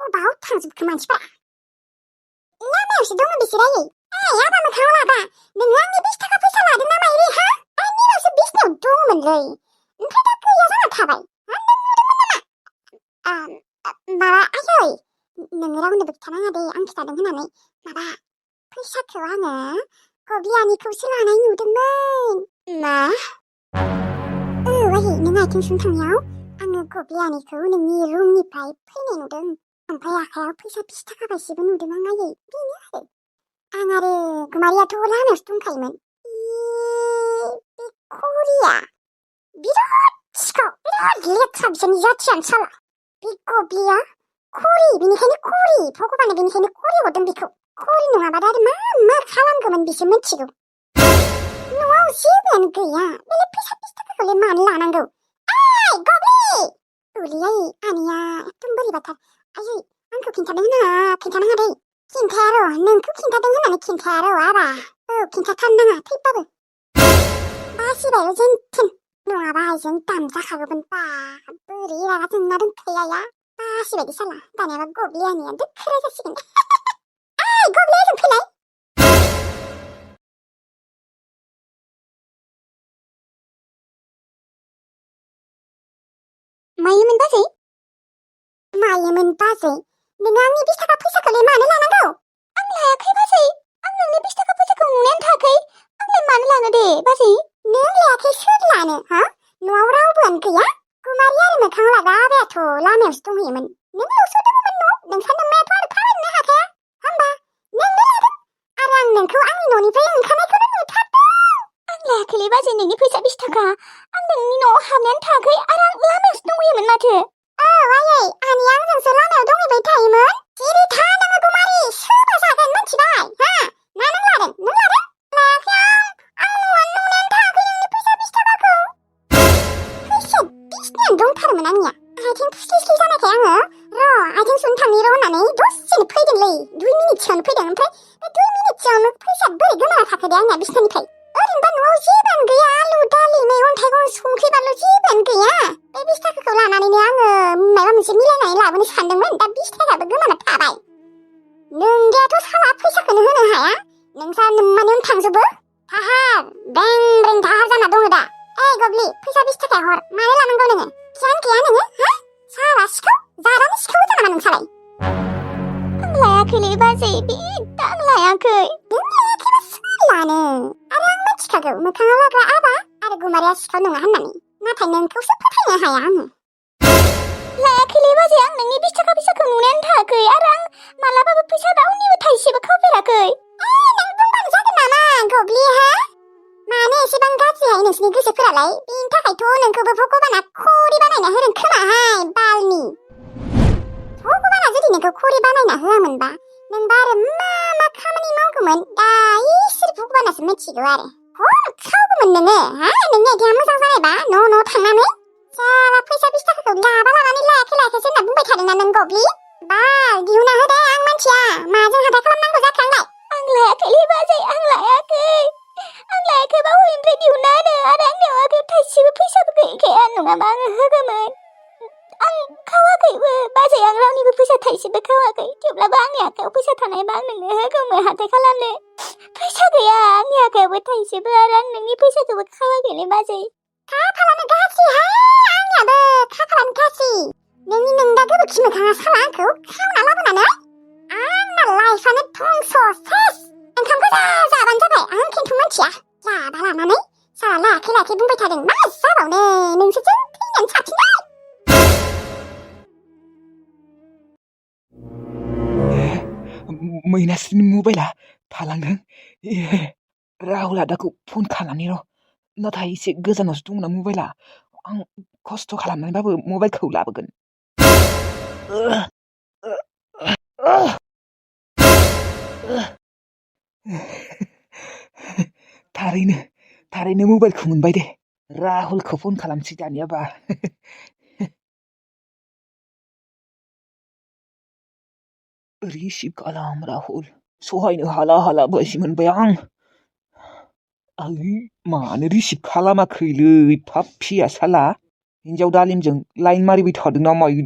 अबाव थांजोबखो मानसिफोरा लामायावसो दङ बिसोरो आबा मोखाङाव लाबा नोङो आंनि 20 थाखा फैसा लादों ना माइरे हा आंनि उनावसो बिसनायाव दङमोनलै ओमफ्राय दा गैया जाना थाबाय नों नुदोंमोन नामा माबा आयै नोङो रावनोबो खिथानाङा दे आं खिथादों होननानै माबा फैसाखौ आङो गबियानिखौसो लानाय नुदोंमोन मा आयै नों आथिं सुनो थांनायाव आङो गबियानिखौ नोंनि रुमनिफ्राय फैनाय नुदों ओमफ्राय आखायाव फैसा 20 थाखा बायसिबो नुदों आं आयै बेनो आरो गुमारियाथ' लामायावसो दंखायोमोन बे करिया बिराद सिखाव बिराद लेथ्रा बिसोरनि जाथियानो साला बे गबिया करि बेनिखायनो करि भगबाना बेनिखायनो करि हरदों बेखौ करि नङाबा आरो मा खालामगौमोन बिसो मिथिगौ न'आव जेबोआनो गैया बेलाय फैसा 20 थाखाखौलाय मानो लानांगौ गबि उलियै आनैया एकदम बोरैबाथार आयै आंखौ खिन्थानाङा दे खिन्थाया र' नोंखौ खिन्थादों होननानै खिन्थाया र' आबा खिन्थाथारनाङा थैबाबो बासिबायल' जेनथेन नङाबा आइजों दाम जाखागौमोन बा बोरै रागा जोंना दंखायो आइया बासिबायदि साला दानियाबा गबि आनैया दोखोरा जासिगोन गबि आइजों फैलाय मायोमोन बाजै नों आंनि 20 थाखा फैसाखौलाय मानो लानांगौ आं लायाखै बाजै आं नोंनि 20 थाखा फैसाखौ नुनायानो थायाखै आंलाय मानो लानो दे बाजै नों लायाखै सोर लानो हा न'आव रावबोआनो गैया गुमारि आरो मोखाङाव लागा आबायाथ' लामायावसो दंहैयोमोन नोंल'सो दङमोन न' नोंसा नोम्मायाथ' आरो थाबायनोनो हाखाया होमबा नोंनो लादों आरो आं नोंखौ आंनि न'निफ्राय ओंखारनायखौनो नुथारदों आं लायाखैलै बाजै नोंनि फैसा 20 थाखा आं नोंनि न'आव हाबनायानो थायाखै आरो आं लामायावसो दंहैयोमोन माथो आयै आनैया आंजोंसो लामायाव दंहैबाय थायोमोन जेरै था नोङो गुमारि सोरबा जागोन मिथिबाय हा ना नों लादों लायाखै आं नुनायानो थायाखै नोंनि फैसा 20 थाखाखौ फैसा बिसनायानो दंथारोमोन आंनिया आथिं फुस्लिस्लि जानायखाय आङो आथिं सुनो थांनि र' होननानै दसेनो फैदोंलै 2 मिनिटसोआवनो फैदों ओमफ्राय बे 2 मिनिटसोआवनो फैसा बोरै गोमाना थाखो दे आंनिया बिसनानिफ्राय ओरैनोबा न'आव जेबोआनो गैया आलु दालि मैगं थाइगं संख्रि बानलु जेबोआनो गैया बे 20 थाखाखौ लानानैनो आङो माबा मोनसे मिलायनानै लाबोनो सानदोंमोन दा 20 थाखायाबो गोमाना थाबाय नोंदियाथ' साला फैसाखौनो होनो हाया नोंसा नोम्मानियावनो थांजोबो दाहार बें दाहार जाना दङ दा गब्लि फैसा 20 थाखा हर मानो लानांगौ नोङो गियान गैया नोङो हा साला सिखाव जारानो सिखाव जाना नामा नोंसालाय आं लायाखैलै बाजै बिदा आं लायाखै नों लायाखैबा सोर लानो आरो आं मिथिखागौ मोखाङाव लाग्रा आबा आरो गुमारिया सिखाव नङा होननानै नाथाय नोंखौसो फोथायनो हाया आङो लायाखैलै बाजै आं नोंनि 20 थाखा फैसाखौ नुनायानो थायाखै आरो आं मालाबाबो फैसा रावनिबो थाइसेबो खावफेराखै नों बुंबानो जागोन नामा गब्लि हा मानो एसेबां गाज्रिहाय नोंसिनि गोसोफोरालाय बेनि थाखायथ' नोंखौबो भगबाना खरि बानायना होदों खोमाहाय बालनि भगबाना जुदि नोंखौ खरि बानायना होआमोनबा नोंबा आरो मा खामानि मावगौमोन दा इसोर भगबानासो मिथिगौ आरो खावगौमोन नोङो हा नोंनि आथिङा मोजां जानायबा न' थांनानै साला फैसा 20 थाखाखौ लानानै लायाखैसो होनना बुंबाय थादोंना नों गब्लि बाल दिहुना होदे आं मानसिया माजों हाथाय खालामनांगौ जाखो आंलाय आं लायाखैलै बाजै आं लायाखैबा हरनिफ्राय दिहुना होनो आरो आंनि आखायाव थाइसेबो फैसाबो गैखाया नङाबा आङो होगौमोन आं खावाखैबो बाजै आं रावनिबो फैसा थाइसेबो खावाखै थेवब्लाबो आंनि आखायाव फैसा थानायबा आं नोंनो होगौमोन हाथाय खालामनो फैसा गैया आंनि आखायावबो थाइसेबो आरो आं नोंनि फैसाखौबो खावाखैलै बाजै खाफालानो गाज्रिहाय आंनियाबो खाफालानो गाज्रि नोंदा गोबोरखि मोखाङा साला आंखौ खावना लाबोनानै आंना लाइफआनो धंस सेस ओंखाम गोजा जाबानो जाबाय आं खिन्थु मिथिया लाबा लानानै साला लायाखै बुंबाय थादों मा जाबावनो नोंसोरजों थैनायानो साबसिनलाय मैनास्रिनि मबाइला थालांदों राहुल आदाखौ फन खालामनि र' नाथाय एसे गोजानावसो दंना मबाइला आं खस्थ' खालामनानैबाबो मबाइलखौ लाबोगोन थारैनो मबाइलखौ मोनबाय दे राहुलखौ फन खालामसै दानियाबा रिसिभ खालाम राहुल सहायनो हाला बायदि मोनबाय आं मानो रिसिभ खालामाखैलै पाप्पिया साला हिन्जाव दालिमजों लाइन मारिबाय थादों ना मायो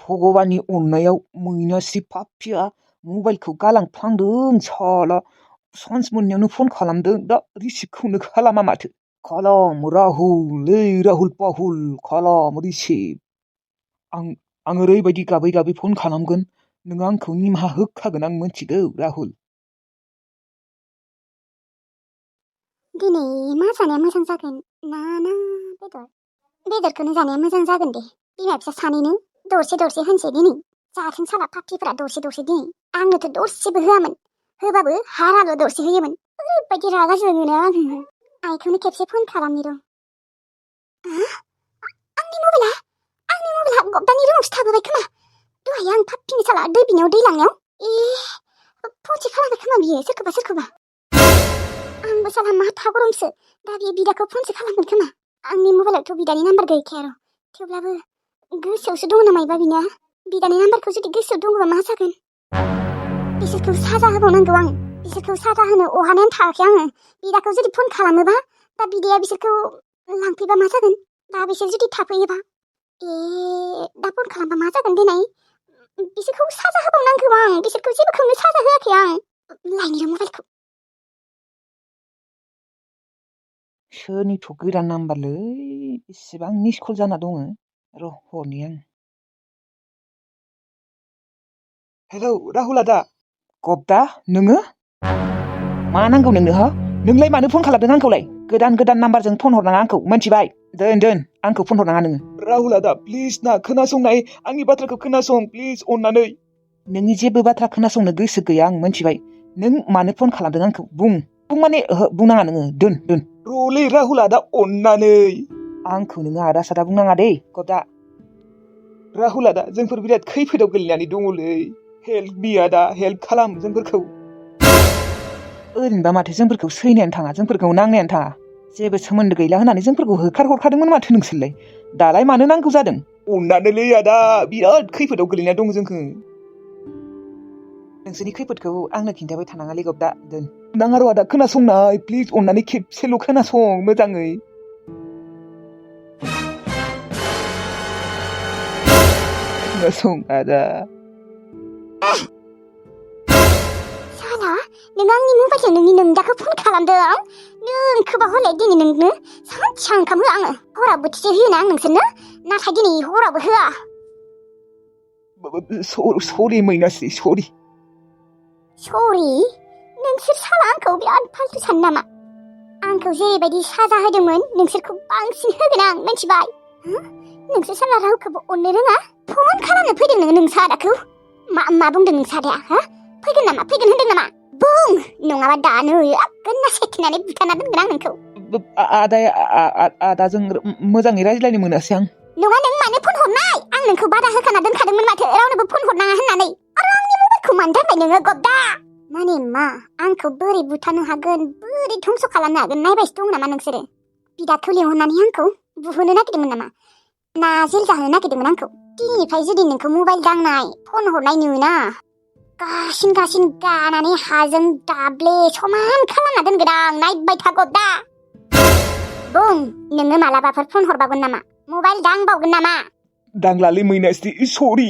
भगबाननि अननायाव मैनास्रि पापिया मबाइलखौ गालांफ्लांदों साला सान्स मोननायावनो फन खालामदों दा रिसिभखौनो खालामा माथो खालाम राहुल राहुल पाहुल खालाम रिसिभ आं ओरैबायदि गाबै गाबै फन खालामगोन नों आंखौ निमाहा होखागोन आं मोनथिगौ राहुल दिनै मा जानाया मोजां जागोन ना बेदरखौनो जानाया मोजां जागोन दे बिमा फिसा सानैनो दरसे दरसे होनसै दिनै जाथों साला पापिफोरा दरसे दरसे दिनै आंनोथ' दरसेबो होआमोन होबाबो हाराल' दरसे होयोमोन ओरैबायदि रागा जोङोना आङो आइखौनो खेबसे फन खालामनि र' आंनि मबाइला गब्दानि रुमावसो थाबोबाय खोमा दहाय आं पापिनि साला दै बिनायाव दै लांनायाव फनसो खालामबाय खोमा बियो सोरखौबा आंबो साला माथा गरमसो दा बियो बिदाखौ फनसो खालामगोन खोमा आंनि मबाइलावथ' बिदानि नाम्बार गैखाया र' थेवब्लाबो गोसोआवसो दङ नामायबा बिना बिदानि नाम्बारखौ जुदि गोसोआव दङबा मा जागोन बिसोरखौ साजा होबावनांगौ आं बिसोरखौ साजा होनो अहानायानो थायाखै आङो बिदाखौ जुदि फन खालामोबा दा बिदाया बिसोरखौ लांफैबा मा जागोन दा बिसोर जुदि थाफैयोबा दा फन खालामबा मा जागोन देनाय बिसोरखौ साजा होबावनांगौ आं बिसोरखौ जेबोखौनो साजा होआखै आं लायनि र' मबाइलखौ सोरनिथ' गोदान नाम्बारलै बेसेबां मिस कल जाना दङ र' हरनि आं हेलौ राहुल आदा गब्दा नोङो मा नांगौ नोंनो हो नोंलाय मानो फन खालामदों आंखौलाय गोदान नाम्बारजों फन हरनाङा आंखौ मोनथिबाय दोन आंखौ फन हरनाङा नोङो राहुल आदा प्लिज ना खोनासंनाय आंनि बाथ्राखौ खोनासं प्लिज अननानै नोंनि जेबो बाथ्रा खोनासंनो गोसो गैया आं मोनथिबाय नों मानो फन खालामदों आंखौ बुं माने बुंनाङा नोङो दोन रलै राहुल आदा अननानै आंखौ नोङो आदा सादा बुंनाङा दे गब्दा राहुल आदा जोंफोर बिराद खैफोदाव गोलैनानै दङलै हेल्प मी आदा हेल्प खालाम जोंफोरखौ ओरैनोबा माथो जोंफोरखौ सैनायानो थाङा जोंफोरखौ नांनायानो थाङा जेबो सोमोन्दो गैला होननानै जोंफोरखौ होखारहरखादोंमोन माथो नोंसोरलाय दालाय मानो नांगौ जादों अननानैलै आदा बिराद खैफोदाव गोलैना दङ जोंखौ नोंसोरनि खैफोदखौ आंनो खिन्थाबाय थानाङालै गब्दा दोन नाङा र' आदा खोनासंनाय प्लिज अननानै खेबसेल' खोनासं मोजाङै खोनासं आदा साला नों आंनि मबाइलजों नोंनि नोंदाखौ फन खालामदों नोंखौबा हले दिनै नोंनो सानसे ओंखाम होआ आङो हराव बोथिसे होयोना आं नोंसोरनो नाथाय दिनै हरावबो होआ सरि मैनास्रि सरि नोंसोर साला आंखौ बिराद फाल्थु सानो नामा आंखौ जेरैबायदि साजा होदोंमोन नोंसोरखौ बांसिन होगोन आं मिथिबाय नोंसोर साला रावखौबो अननो रोङा फन खालामनो फैदों नोङो नोंसा आदाखौ मा बुंदों नोंसा आदाया फैगोन होनदों नामा बुं नङाबा दानो गोन्ना सेथिनानै बुथारना दोनगोन आं नोंखौ आदाजों मोजाङै रायज्लायनो मोनासै आं नङा नों मानो फन हरनाय आं नोंखौ बादा होखाना दोनखादोंमोन माथो रावनोबो फन हरनाङा होननानै आरो आंनि मबाइलखौ मानो थाखाय नोङो गब्दा माने मा आंखौ बोरै बुथारनो हागोन बोरै धंस' खालामनो हागोन नायबायसो दं नामा नोंसोरो बिदाखौ लिंहरनानै आंखौ बुहोनो नागिरदोंमोन नामा ना जेल जाहोनो नागिरदोंमोन आंखौ दिनैनिफ्राय जुदि नोंखौ मबाइल दांनाय फन हरनाय नुयोना गासिन गानानै हाजों दाब्ले समान खालामना दोनगोन आं नायबाय था गब्दा बुं नोङो मालाबाफोर फन हरबावगोन नामा मबाइल दांबावगोन नामा दांलालै मैनास्रि सरि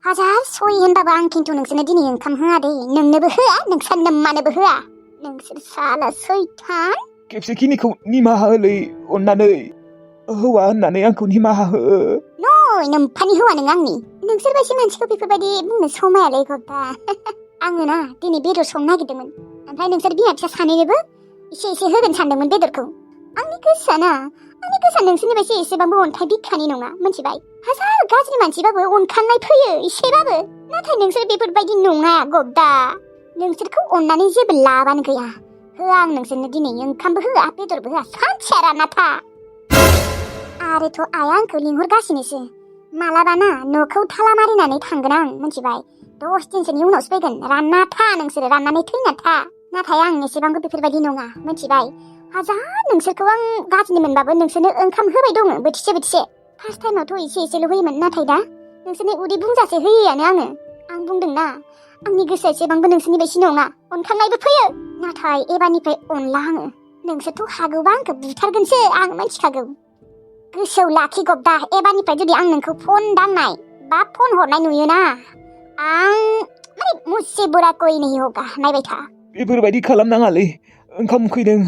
हाजार सरि होनबाबो आं खिन्थु नोंसोरनो दिनै ओंखाम होआ दे नोंनोबो होआ नोंसोर नोम्मानोबो होआ नोंसोर साला सैतान खेबसेखिनिखौ निमाहा होलै अननानै हौवा होननानै आंखौ निमाहा हो नै नोम्फानि हौवा नों आंनि नोंसोर बायदि मानसिखौ बेफोरबायदि बुंनो समायालै गब्दा आङो ना दिनै बेदर संनो नागिरदोंमोन ओमफ्राय नोंसोर बिमा फिसा सानैनोबो एसे होगोन सानदोंमोन बेदरखौ आंनि गोसोआ नोंसोरनि बायदि एसेबांबो अन्थाइ बिखानि नङा मिथिबाय हाजार गाज्रि मानसिबाबो अनखांनाय फैयो एसेबाबो नाथाय नोंसोर बेफोरबायदि नङा गब्दा नोंसोरखौ अननानै जेबो लाबानो गैया होआ आं नोंसोरनो दिनै ओंखामबो होआ बेदरबो होआ सानसेया रानना था आरोथ' आइया आंखौ लिंहरगासिनोसो मालाबा ना न'खौ थाला मारिनानै थांगोन आं मिथिबाय 10 दिनसोनि उनावसो फैगोन रानना था नोंसोरो राननानै थैना था नाथाय आं एसेबांबो बेफोरबायदि नङा मिथिबाय हाजार नोंसोरखौ आं गाज्रि मोनबाबो नोंसोरनो ओंखाम होबाय दङ बोथिसे फार्स्ट टाइमावथ' एसेल' होयोमोन नाथाय दा नोंसोरनि उदै बुंजासे होयोआनो आं बुंदोंना आंनि गोसोआ एसेबांबो नोंसोरनि बायदि नङा अनखांनायबो फैयो नाथाय एबारनिफ्राय अनला आङो नोंसोरथ' हागौबा आंखौ बुथारगोनसो आं मिथिखागौ गोसोआव लाखि गब्दा एबारनिफ्राय जुदि आं नोंखौ फन दांनाय सोरबा फन हरनाय नुयोना आं माने मुझसे बुरा कोई नहीं होगा नायबाय था बेफोरबायदि खालामनाङालै ओंखाम उखैदों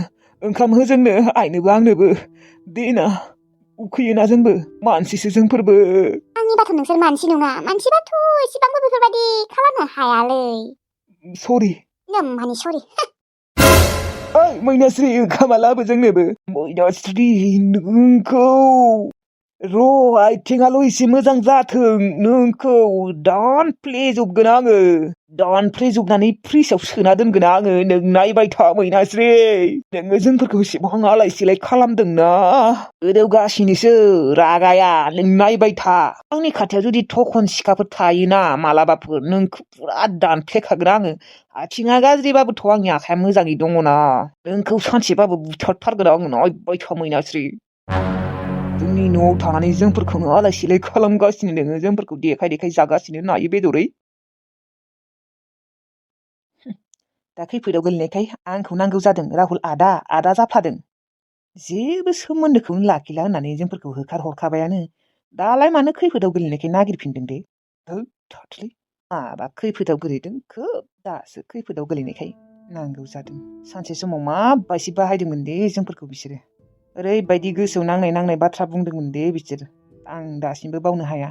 ओंखाम हो जोंनो आइनोबो आंनोबो देना उखैयोना जोंबो मानसिसो जोंफोरबो आंनिबाथ' नोंसोर मानसि नङा मानसिबाथ' एसेबांबो बेफोरबायदि खालामनो हायालै सरि मानि सरि ओइ मैनास्रि ओंखामा लाबो जोंनोबो मैनास्रि नोंखौ र' आइथिङाल' एसे मोजां जाथों नोंखौ दानफ्लेजोबगोन आङो दानफ्लेजोबनानै फ्रिजआव सोना दोनगोन आङो नों नायबाय था मैनास्रि नोङो जोंफोरखौ एसेबां आलाय सिलाय खालामदोंना गोदौगासिनोसो रागाया नों नायबाय था आंनि खाथियाव जुदि थखन सिखाफोर थायोना मालाबाफोर नोंखौ फुरा दानफ्लेखागोन आङो आथिङा गाज्रिबाबोथ' आंनि आखाया मोजाङै दङना नोंखौ सानसेबाबो बुथारथारगोन आङो नायबाय था मैनास्रि जोंनि न'आव थानानै जोंफोरखौनो आलाय सिलाय खालामगासिनो नोङो जोंफोरखौ देखाय देखाय जागासिनो नायै बेदरै दा खैफोदाव गोलैनायखाय आंखौ नांगौ जादों राहुल आदा जाफ्लादों जेबो सोमोन्दोखौनो लाखिला होननानै जोंफोरखौ होखारहरखाबायानो दालाय मानो खैफोदाव गोलैनायखाय नागिरफिनदों दे थाथलै माबा खैफोदाव गोलैदों खोब दासो खैफोदाव गोलैनायखाय नांगौ जादों सानसे समाव माबायदि बाहायदोंमोन दे जोंफोरखौ बिसोरो ओरैबायदि गोसोआव नांनाय बाथ्रा बुंदोंमोन दे बिसोर आं दासिमबो बावनो हाया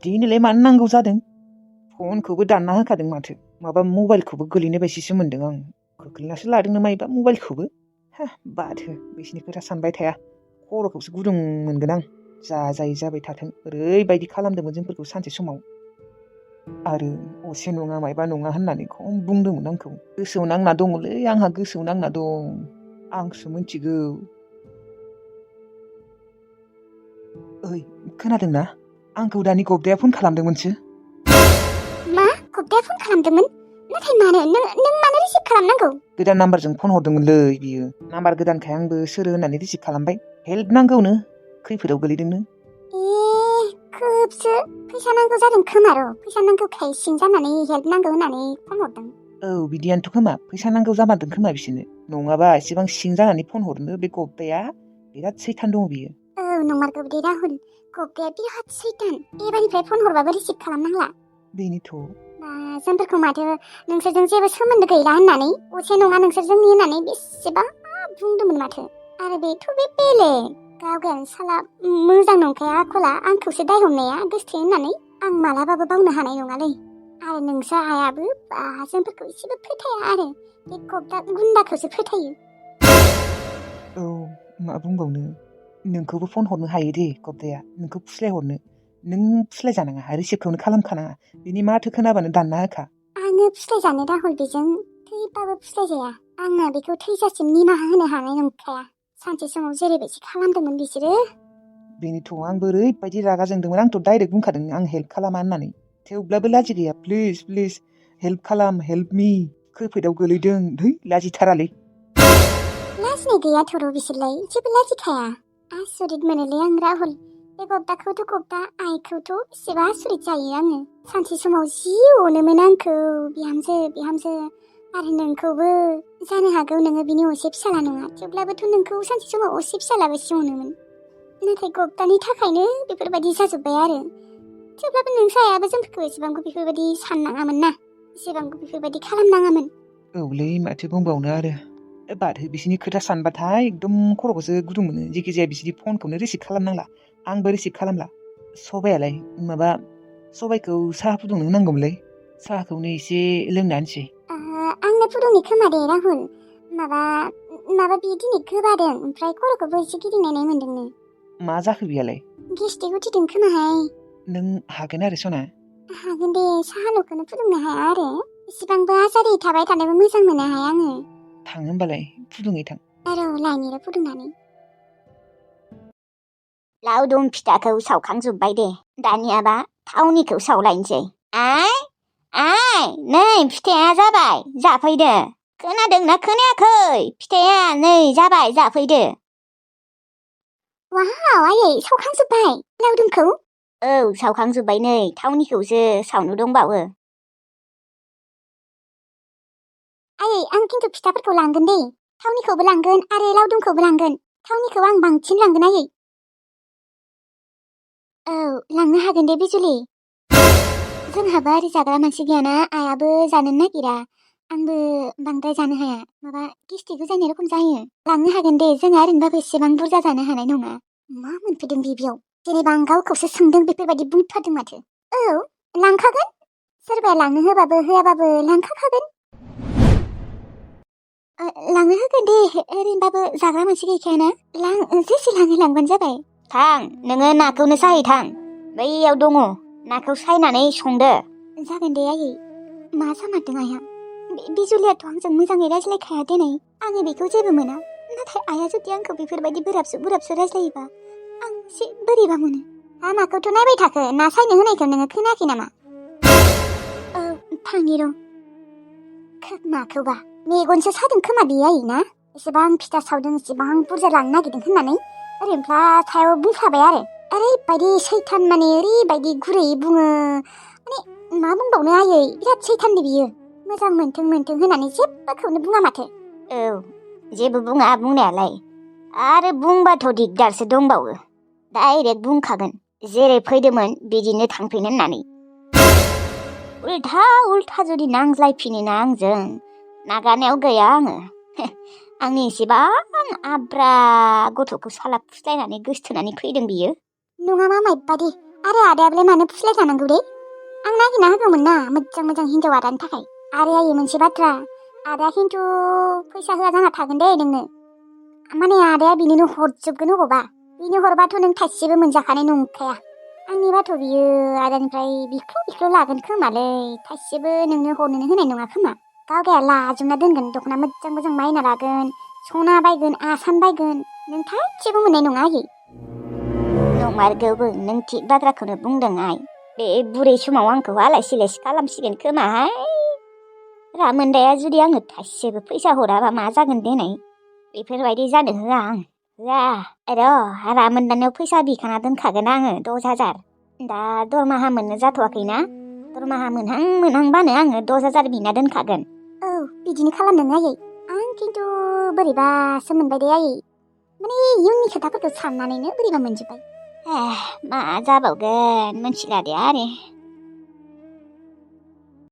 दिनैलाय मानो नांगौ जादों फनखौबो दानना होखादों माथो माबा मबाइलखौबो गोलैनाय बायदिसो मोन्दों आं खोख्लैनासो लादोंनो मायबा मबाइलखौबो बादहो बिसिनि खोथा सानबाय थाया खर'खौसो गुदुं मोनगोन आं जा जायै जाबाय थाथों ओरैबायदि खालामदोंमोन जोंफोरखौ सानसे समाव आरो असे नङा मायबा नङा होननानै खम बुंदोंमोन आंखौ गोसोआव नांना दङलै आंहा गोसोआव नांना दं आंसो मिथिगौ ओइ खोनादोंना आंखौ दानि गब्दाया फन खालामदोंमोनसो मा गब्दाया फन खालामदोंमोन नाथाय मानो नों मानो रिसिभ खालामनांगौ गोदान नाम्बारजों फन हरदोंमोनलै बियो नाम्बार गोदानखाय आंबो सोर होननानै रिसिभ खालामबाय हेल्प नांगौनो खैफोदाव गोलैदोंनो खोबसो फैसा नांगौ जादों खोमा र' फैसा नांगौखाय सिं जानानै हेल्प नांगौ होननानै फन हरदों औ बिदियानोथ' खोमा फैसा नांगौ जामारदों खोमा बिसोरनो नङाबा एसेबां सिं जानानै फन हरनो बे गब्दाया बिराद सैथान दङ बियो औ नंमारगौ दे राहुल गब्दाया बिराद सैथान एबारनिफ्राय फन हरबाबो रिसिभ खालामनांला बेनोथ' जोंफोरखौ माथो नोंसोरजों जेबो सोमोन्दो गैला होननानै असे नङा नोंसोर जोंनि होननानै बेसेबा बुंदोंमोन माथो आरो बेथ' बे बेलेग गावगायानो साला मोजां नंखाया आखला आंखौसो दाय हमनाया गोसथो होननानै आं मालाबाबो बावनो हानाय नङालै आरो नोंसोर आयाबो जोंफोरखौ एसेबो फोथाया आरो बे गब्दा गुन्दाखौसो फोथायो औ मा बुंबावनो नोंखौबो फन हरनो हायो दे गब्दाया नोंखौ फुस्लायहरनो नों फुस्लायजानाङा रिसिभखौनो खालामखानाङा बिनि माथो खोनाबानो दानना होखा आङो फुस्लायजानो राहुल बेजों थैबाबो फुस्लायजाया आंना बेखौ थैजासिम निमाहा होनो हानाय नंखाया सानसे समाव जेरैबायदि खालामदोंमोन बिसोरो बेनोथ' आंबो ओरैबायदि रागा जोंदोंमोन आंथ' डाइरेक्ट बुंखादों आं हेल्प खालामा होननानै थेवब्लाबो लाजि गैया प्लिज हेल्प खालाम हेल्प मी खैफोदाव गोलैदों धै लाजिथारालै लाजिनाय गैया थर' बिसोरलाय जेबो लाजिखाया आसरित मोनोलै आं राहुल बे गब्दाखौथ' गब्दा आइखौथ' बेसेबा आसरित जायो आङो सानसे समाव जि अनोमोन आंखौ बिहामजो आरो नोंखौबो जानो हागौ नोङो बिनि असे फिसाला नङा थेवब्लाबोथ' नोंखौ सानसे समाव असे फिसालाबायसो अनोमोन नाथाय गब्दानि थाखायनो बेफोरबायदि जाजोब्बाय आरो थेवब्लाबो नोंसो आयाबो जोंफोरखौ एसेबांबो बेफोरबायदि साननाङामोन ना एसेबांबो बेफोरबायदि खालामनाङामोन औलै माथो बुंबावनो आरो बाथो बिसिनि खोथा सानबाथाय एकदम खर'खौसो गुदुं मोनो जेखि जाया बिसिनि फनखौनो रिसिभ खालामनांला आंबो रिसिभ खालामला सबायालाय माबा सबाइखौ साहा फुदुंनो नांगौमोनलै साहाखौनो एसे लोंना होनसै आंनो फुदुंनो खोमा दे राहुल माबा बियो दिनै गोबादों ओमफ्राय खर'खौबो एसे गिदिंनाय मोन्दोंनो मा जाखो बियालाय गेस्टिक उथिदों खोमाहाय नों हागोन आरो सना हागोन दे साहाल'खौनो फुदुंनो हाया आरो इसिबांबो आजादि थाबाय थानोबो मोजां मोनाहाय आङो थां होमबालाय फुदुङै थां आरो लाइनिर फुदुंनानै लावदुम फिथाखौ सावखांजोब्बाय दे दानियाबा थावनिखौ सावलायनोसै आइ नै फिथाया जाबाय जाफैदो खोनादोंना खोनायाखै फिथाया नै जाबाय जाफैदो वाव आयै सावखांजोब्बाय लावदुमखौ औ सावखांजोब्बाय नै थावनिखौसो सावनो दंबावो आयै आं खिन्थु फिथाफोरखौ लांगोन दे थावनिखौबो लांगोन आरो लावदुमखौबो लांगोन थावनिखौ आं बांसिन लांगोन आयै औ लांनो हागोन दे बिजुलि जोंहाबो आरो जाग्रा मानसि गैयाना आइयाबो जानो नागिरा आंबो बांद्राय जानो हाया माबा गेस्ट्रिक जानाय रखम जायो लांनो हागोन दे जोंहा ओरैनोबाबो एसेबां बुरजा जानो हानाय नङा मा मोनफैदों बेयाव जेनेबा आं गावखौसो सोंदों बेफोरबायदि बुंथारदों माथो औ लांखागोन सोरबाया लांनो होबाबो होआबाबो लांखागोन लांनो होगोन दे ओरैनोबाबो जाग्रा मानसि गैखायाना जेसे लाङो लांबानो जाबाय थां नोङो नाखौनो साहै थां बैयाव दङ नाखौ सायनानै संदो जागोन दे आयै मा जामारदों आइया बिजुलियाथ' आंजों मोजाङै रायज्लायखाया दिनै आङो बेखौ जेबो मोना नाथाय आइया जुदि आंखौ बेफोरबायदि बोराबसो रायज्लायोबा आं एसे बोरैबा मोनो माखौथ' नायबाय थाखो ना सायनो होनायखौ नोङो खोनायाखै नामा औ थांनि र' माखौबा मेगनसो सादों खोमा बे आयै ना एसेबां फिथा सावदों एसेबां बुरजा लांनो नागिरदों होननानै ओरैनोफ्रा सायाव बुंखाबाय आरो ओरैबायदि सैथान माने ओरैबायदि गुरै बुङो माने मा बुंबावनो आयै बिराद सैथाननि बियो मोजां मोनथों होननानै जेबोखौनो बुङा माथो औ जेबो बुङा बुंनायालाय आरो बुंबाथ' दिगदारसो दंबावो डाइरेक्ट बुंखागोन जेरै फैदोंमोन बिदिनो थांफिन होननानै उल्था जुदि नांज्लायफिनोना आंजों नागारनायाव गैया आङो आंनि एसेबां आब्रा गथ'खौ साला फुस्लायनानै गोसथोनानै फैदों बियो नङा मा माइबादि आरो आदायाबलाय मानो फुस्लाय जानांगौ दे आं नागिरना होगौमोन ना मोजां हिनजाव आदानि थाखाय आरो आयै मोनसे बाथ्रा आदाया खिन्थु फैसा होआ जाना थागोन दे नोंनो माने आदाया बिनोनो हरजोबगोन अबावबा बिनो हरबाथ' नों थाइसेबो मोनजाखानाय नंखाया आंनिबाथ' बियो आदानिफ्राय बिख्ल' लागोन खोमालै थाइसेबो नोंनो हरनोनो होनाय नङा खोमा गावगाया लाजोबना दोनगोन दख'ना मोजां बायना लागोन सना बायगोन आसान बायगोन नों थाइसेबो मोननाय नङा आयै नंमारगौबो नों थिग बाथ्राखौनो बुंदों आइ बे बुरै समाव आंखौ आलाय सिलायसो खालामसिगोन खोमाहाय रामोनदाया जुदि आंनो थाइसेबो फैसा हराबा मा जागोन देनाय बेफोरबायदि जानो होआ आं होआ र' रामोनदानाव फैसा बिखाना दोनखागोन आङो 10,000 दा दरमाहा मोननो जाथ'वाखैना दरमाहा मोनहांबानो आङो 10,000 बिना दोनखागोन औ बिदिनो खालामदों आयै आं खिन्थु बोरैबासो मोनबाय दे आयै माने इयुननि खोथाफोरखौ साननानैनो बोरैबा मोनजोब्बाय मा जाबावगोन मोनथिला दे आरो